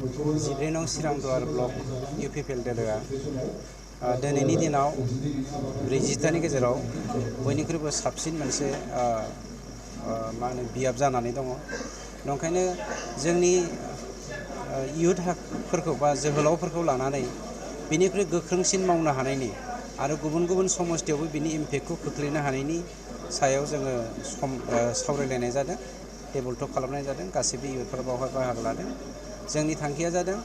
जिब्रै नं चिरांदुवार block UPPL दोलोआ दिनैनि दिनाव 40तानि गेजेराव बयनिख्रुइबो साबसिन मोनसे मा होनो बियाब जानानै दङ। नंखायनो जोंनि इयुथफोरखौ बा जोहोलावफोरखौ लानानै बिनिख्रुइ गोख्रोंसिन मावनो हानायनि आरो गुबुन गुबुन समस्थियावबो बिनि इम्पेक्टखौ खोख्लैनो हानायनि सायाव जोङो सावरायलायनाय जादों, टेबल टक खालामनाय जादों। गासैबो इयुथफोरा बावहाय बाहागो लादों। जोंनि थांखिया जादों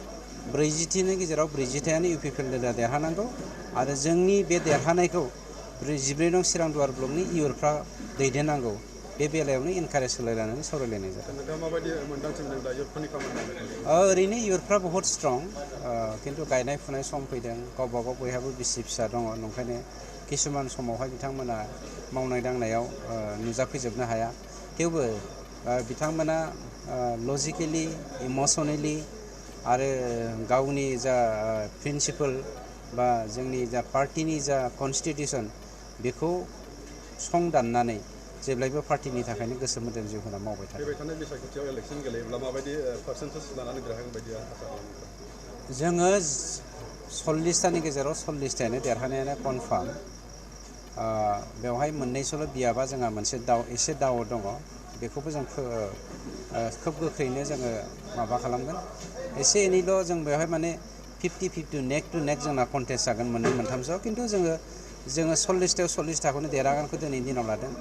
40टिनि गेजेराव 40थायानो UPPL दोलोआ देरहानांगौ आरो जोंनि बे देरहानायखौ 14 नं चिरांदुवार ब्लकनि इयुथफ्रा दैदेननांगौ। बे बेलायावनो इनकारेज होलायनानै सावरायलायनाय जादों। नोंथाङा माबायदि मोनदांथि मोनदों दा इयुथफोरनि खामानि? ओरैनो इयुथफ्रा बहुत स्ट्रं, खिन्थु गायनाय फुनाय सम फैदों, गावबा गाव बयहाबो बिसि फिसा दङ। नंखायनो किसुमान समावहाय बिथांमोना मावनाय दांनायाव नुजाफैजोबनो हाया। थेवबो बिथांमोना लजिकेलि, इमसनेलि आरो गावनि जा प्रिन्सिपल बा जोंनि जा पार्टिनि जा कनस्टिटिउसन बेखौ संदाननानै जेब्लायबो पार्टिनि थाखायनो गोसो मोदोम जिउ होना मावबाय थादों। बेबायदिनो बिसायख'थियाव इलेक्सन गेलेयोब्ला माबायदि पार्सेन्टेज लानानै देरहागोन बायदि आसा खालामो? जोङो 40तानि गेजेराव 40तायानो देरहानायानो कनफार्म। बेवहाय मोननैसोल' बियाबा जोंहा मोनसे एसे दाउट दङ। बेखौबो जों खोब गोख्रैनो जोङो माबा खालामगोन। एसे एनैल' जों बेवहाय माने 50-50 नेक टु नेक जोंना कन्टेस्ट जागोन मोननै मोनथामसोआव। खिन्थु जोङो 40तायाव 40ताखौनो देरहागोनखौ दिनैनि दिनाव लादों।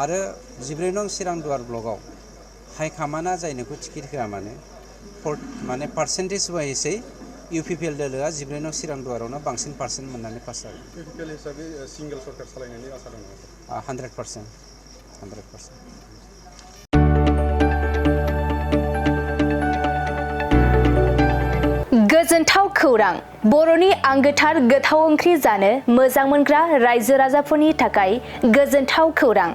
आरो 14 नं चिरांदुवार ब्लकआव हाइकामान्डआ जायनोखौ टिकेट होआ माने पार्सेन्टेज वाइजै UPPL दोलोआ 14 नं चिरांदुवारावनो बांसिन पार्सेन्ट मोननानै पास जागोन। UPPL हिसाबै सिंगेल सरकार सालायनायनि आसा दङ? 100%। गोजोनथाव खौरां! बर'नि आंगोथार गोथाव ओंख्रि जानो मोजां मोनग्रा रायजो राजाफोरनि थाखाय गोजोनथाव खौरां।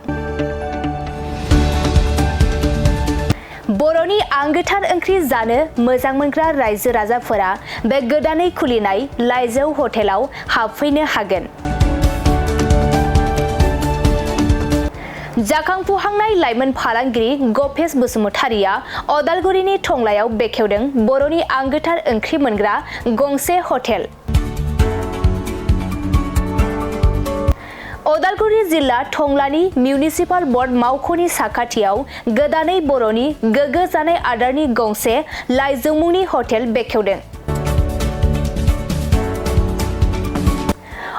बर'नि आंगोथार ओंख्रि जानो मोजां मोनग्रा रायजो राजाफोरा बे गोदानै खुलिनाय लाइजौ हटेलाव हाबफैनो हागोन। जाखांफुहांनाय लाइमोन फालांगिरि गपेश बसुमतारिया अदालगुरिनि टंलायाव बेखेवदों बर'नि आंगोथार ओंख्रि मोनग्रा गंसे हटेल। अदालगुरि जिल्ला टंलानि मिउनिसिपाल बर्ड मावख'नि साखाथियाव गोदानै बर'नि गोग्गो जानाय आदारनि गंसे लाइजौ मुंनि हटेल बेखेवदों।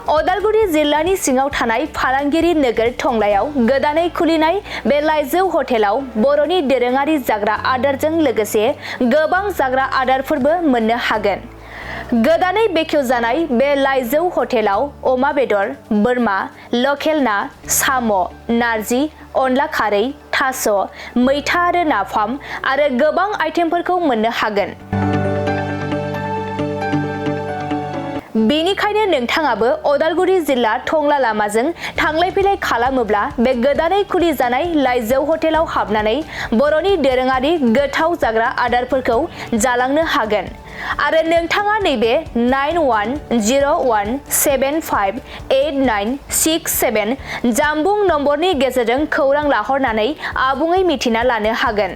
अदालगुरि जिल्लानि सिङाव थानाय फालांगिरि नोगोर टंलायाव गोदानै खुलिनाय बे लाइजौ हटेलाव बर'नि दोरोङारि जाग्रा आदारजों लोगोसे गोबां जाग्रा आदारफोरबो मोननो हागोन। गोदानै बेखेवजानाय बे लाइजौ हटेलाव अमा बेदर, बोरमा, लकेल ना, साम', नारजि, अनला खारै, थास', मैथा आरो नाफाम आरो गोबां आइटेमफोरखौ मोननो हागोन। बेनिखायनो नोंथाङाबो अदालगुरि जिल्ला टंला लामाजों थांलाय फैलाय खालामोब्ला बे गोदानै खुलिजानाय लाइजौ हटेलाव हाबनानै बर'नि दोरोङारि गोथाव जाग्रा आदारफोरखौ जालांनो हागोन। आरो नोंथाङा नैबे 9101758967 जानबुं नम्बरनि गेजेरजों खौरां लाहरनानै आबुङै मिथिना लानो हागोन।